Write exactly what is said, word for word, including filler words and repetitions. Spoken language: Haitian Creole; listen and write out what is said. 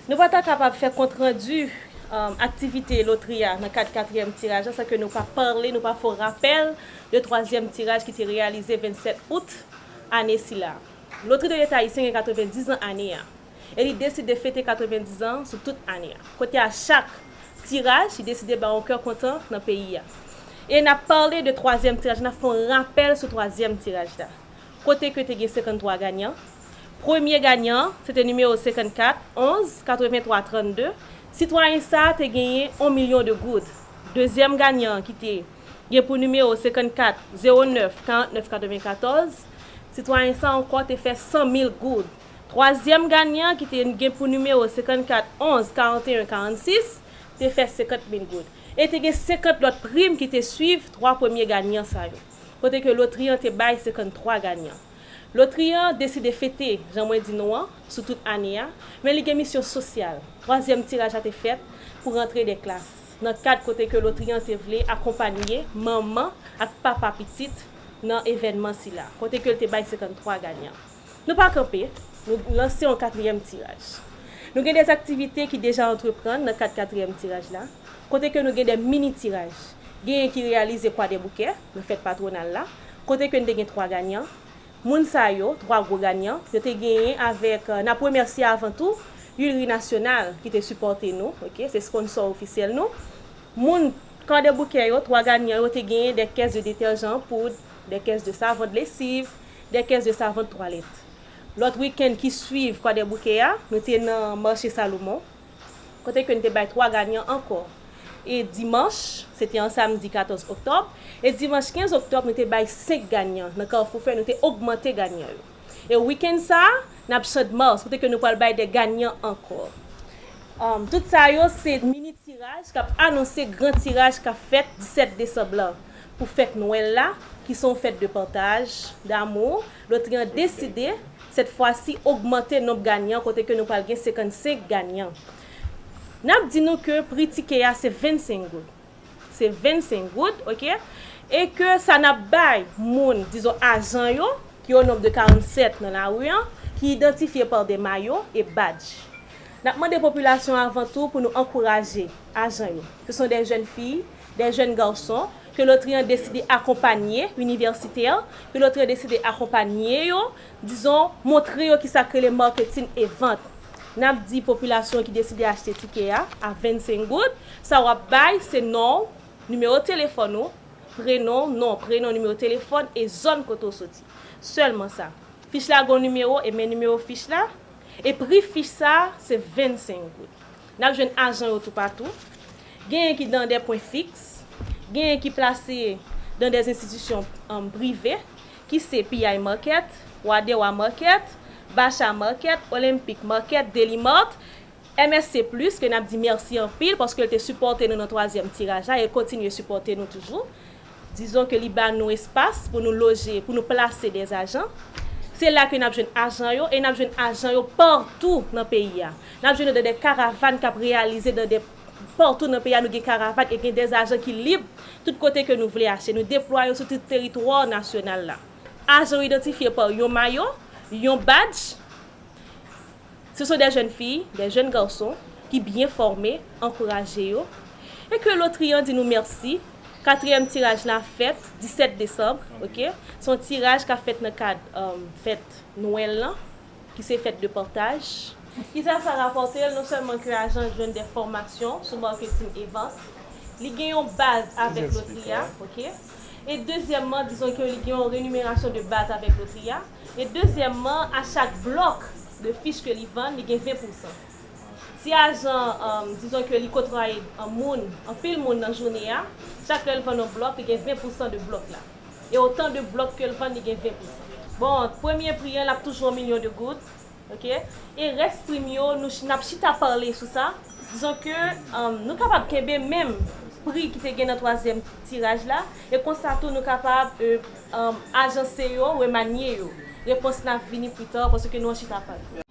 Nou pa ta kapab fè kontrandi, um, aktivite lotri a nan kad katriyèm tiraj la san ke nou pa pale, nou pa fè yon rapèl de twazyèm tiraj ki te reyalize vennsèt out ane sila. Lotri de Leta Ayisyen gen katrevendiz an ane a. E li deside fete katrevendiz an sou tout ane a. Kote a chak tiraj, li deside bay yon kè kontan nan peyi a. E n ap pale de twazyèm tiraj, n ap fè yon rapèl sou twazyèm tiraj la. Kote ke te gen senkanntwa ganyan. Premye ganyan, se te nimewo senkannkat onz katreventwa trannde. Sitwayen sa a te genyen yon milyon de goud. Dezyèm ganyan ki te gen pou nimewo senkannkat zewo nèf karannèf katrevenkatòz. Sitwayen sa ankò te fè san mil goud. Twazyèm ganyan ki te gen pou nimewo senkannkat onz karanteyen karannsis te fè senkant mil goud. E te gen senkant lòt prim ki te swiv twa premye ganyan sa yo. Kote ke lotri an te bay senkanntwa ganyan. Lotri an deside fete, jan mwen di nou an, sou tout ane a, men li gen misyon sosyal. Twazyèm tiraj la te fèt pou rantre de klas, nan kad kote ke lotri an te vle akonpanye manman ak papa pitit nan evènman sila, kote ke l te bay senkanntwa ganyan. Nou pa kanpe, nou lanse yon katriyèm tiraj. Nou gen de aktivite ki deja antreprann nan kad katriyèm tiraj la, kote ke nou gen de mini tiraj. Genyen ki reyalize Kwadèboukè, nan fèt patwonal la, kote ke n te gen twa ganyan. Moun sa yo, twa gwo ganyan, yo te genyen avèk, euh, n ap remèsye avan tou Huileries Nationales ki te sipòte nou, ok, se sponsò ofisyèl nou. Moun Kwadèboukè yo, twa ganyan yo te genyen de kès de detèjan an poud, de kès de savon de lesiv, de kès de savon de twalèt. Lòt wikenn ki swiv Kwadèboukè a, nou te nan mache Salomon, kote ke n te bay twa ganyan ankò. E dimanch, se te yon samdi katòz oktòb, e dimanch kenz oktòb, nou te bay senk ganyan nan Kafou Fè, nou te ogmante ganyan yo. E wikenn sa a, n ap Chann Mas, kote ke nou pral bay de ganyan ankò. Um, tout sa yo, se mini tiraj k ap anonse gran tiraj k ap fèt disèt desanm lan pou fèt Nwèl la, ki se yon fèt de pataj, damou. Lotri an deside, sèt fwa si, ogmante nonb ganyan, kote ke nou pral gen senkannsenk ganyan. N ap di nou ke pri tikè a se vennsenk goud. Se vennsenk goud, ok? E ke sa n ap bay moun, dizon, ajan yo, ki o nonb de karannsèt nan lari an, ki idantifye pa de mayo e badj. N ap mande popilasyon an avan tou pou nou ankouraje ajan yo. Ce sont des jeunes filles, des jeunes garçons, ke lotri an deside akonpanye, inivèsitè, ke lotri an deside akonpanye yo, dizon, montre yo kisa k rele marketing e vant. N ap di popilasyon ki deside achte tikè a, a vennsenk goud, sa w ap bay, se non w, nimewo telefòn ou, prenon w, non, prenon, nimewo telefòn e zòn kote w soti. Sèlman sa. Fich la gen yon nimewo, e men nimewo fich la. E pri fich sa, se vennsenk goud. N ap jwenn ajan yo toupatou. Genyen ki nan de pwen fiks, genyen ki plase nan de enstitisyon, um, prive, ki se P I Market, Wadewa Market, Bacha Market, Olympic Market, Deli Mart, M S C Plus, ke n ap di mèsi anpil paske l te sipòte nou nan twazyèm tiraj la e kontinye sipòte nou toujou. Dizon ke li ba nou espas pou nou loje, pou nou plase de ajan. Se la ke n ap jwenn ajan yo e n ap jwenn ajan yo patou nan peyi a. N ap jwenn yo nan de karavàn k ap reyalize nan de, patou nan peyi a, nou gen karavàn e gen de ajan ki lib tout kote ke nou vle achte. Nou deplwaye yo sou tout teritwa nasyonal la. Ajan yo idantifye pa yon mayo, yon badj, Ce sont des jeunes filles, des jeunes garçons ki byen fòme, ankouraje yo. E ke lotri an di nou mèsi. Katriyèm tiraj la fèt disèt desanm, ok? Se yon tiraj k ap fèt nan kad, um, fèt Nwèl lan, ki se fèt de pataj. Kisa sa rapòte l? Non sèlman ke ajan jwenn de fòmasyon sou marketing e vant, li gen yon baz avèk lotri a, ok? E dezyèmman, dizon ke li gen yon renimerasyon de baz avèk lotri a. E dezyèmman, a chak blòk de fich ke li vann, li gen ven pousan. Si ajan, um, dizon ke li kotwaye, um, moun, anpil moun nan jounen an, chak lè l vann yon blòk, li gen ven pousan de blòk la. E otan de blòk ke l vann, li gen ven pousan. Bon, premye pri an, l ap toujou yon milyon de goud, ok? E rès prim yo, nou ch-, n ap chita pale sou sa. Dizon ke, um, nou kapab kenbe menm pri ki te gen nan twazyèm tiraj la, e konsa tou nou kapab, e, um, ajanse yo, remanye yo. Repons la ap vini pita, paske nou an chita pale.